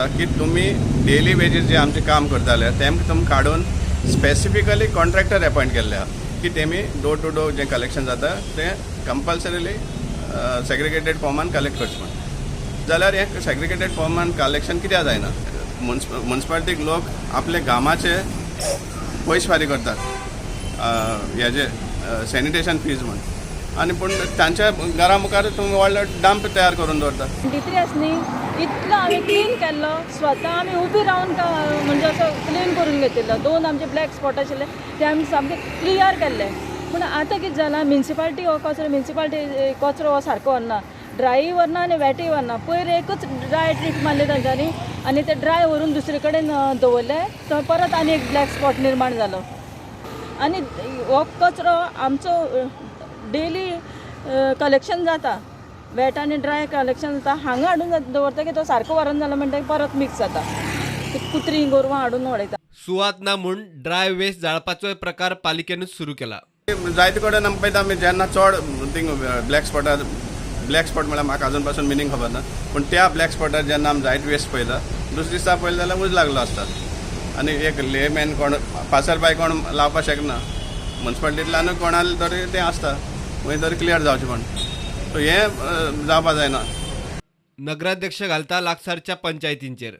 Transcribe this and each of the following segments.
की तुमी daily wages जे आमचें काम करताले, तेमकां तुमी काडून स्पेसिफिकली कॉन्ट्रॅक्टर एपॉयंट केल्ले आहा की तेमी डोर टू डोर जें कलेक्शन जाता तें कंपल्सरीली सेग्रिगेटेड फॉर्मान कलेक्ट करचें म्हण. जाल्यार हें सेग्रिगेटेड फॉर्मान कलेक्शन कित्याक जायना? मुन्सिपालिटीक लोक आपले कामाचे पयशे फारीक करतात हेजे सॅनिटेशन फीज म्हण आनी पूण तांच्या घरा मुखार तुमी व्हडलो डंप तयार करून दवरता. 23 आस न्ही, इतलो आमी क्लीन केल्लो. स्वता आमी उबी रावन म्हणजे असो क्लीन करून घेतिल्लो. दोन आमचे ब्लॅक स्पॉट आशिल्ले, ते आमी सामके क्लियर केल्ले. पूण आतां कितें जालां, म्युनिसिपालिटी हो कचरो, म्युनिसिपालिटी कचरो हो सारको व्हरना, ड्राय व्हरना आनी वेटय व्हरना. पयर एकूच ड्राय ट्रीप मारले तांच्यांनी आनी ते ड्राय व्हरून दुसरे कडेन दवरले, थंय परत आनी एक ब्लॅक स्पॉट निर्माण जालो. आनी हो कचरो आमचो डेली कलेक्शन जाता, वेट आनी ड्राय कलेक्शन जाता. हांगा हाडून दवरता की तो सारको व्हरन जालो म्हणटकीर परत मिक्स जाता. कुत्री गोरवां हाडून उडयता. सुवात ना म्हूण ड्राय वेस्ट जाळपाचोय प्रकार पालिकेनूच सुरू केला. जायते कडेन आमी पळयता, आमी जेन्ना चड थिंग ब्लॅक स्पॉटार, ब्लॅक स्पॉट म्हळ्यार म्हाका अजून पासून मिनींग खबर ना, पूण त्या ब्लॅक स्पॉटार जेन्ना आमी जायत वेस्ट पळयता, दुसरे दिसा पळयलें जाल्यार उजो लागलो आसता आनी एक लेमॅन कोण पासर बाय कोण लावपाक शकना. मुन्सिपालिटींतल्यानूय कोणाले तरी तें आसता, खंय तरी क्लियर जावचें म्हण. सो हें जावपा जायना. नगराध्यक्ष घालता लागसारच्या पंचायतींचेर.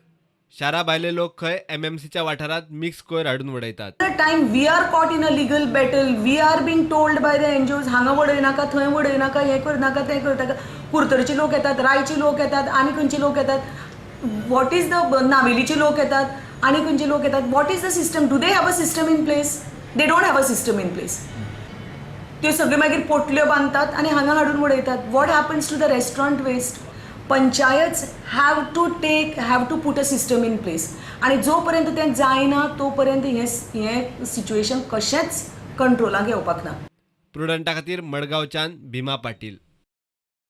शारा भायले लोक खंय एमएमसीच्या वाठारांत मिक्स कोयर हाडून उडयतात. The time we are caught in a legal battle, we are being told by the NGOs, हांगा वडय नाका, थंय वडय नाका, हें कर नाका, तें कर नाका. कुरतरचे लोक येतात, रायचे लोक येतात, आनी खंयचे लोक येतात, what is the नावेलीचे लोक येतात, आनी खंयचे लोक येतात. What is the system? Do they have a system in place? They don't have a system in place. त्यो सगळ्यो मागीर पोटल्यो बांदतात आनी हांगा हाडून उडयतात. What happens to the restaurant waste? Panchayats have to put a system in place आनी जो पर्यंत तें जायना, तो पर्यंत हें हें सिच्युएशन कशेंच कंट्रोलाक येवपाक ना. प्रुडंटा खातीर मडगांवच्यान भीमा पाटील.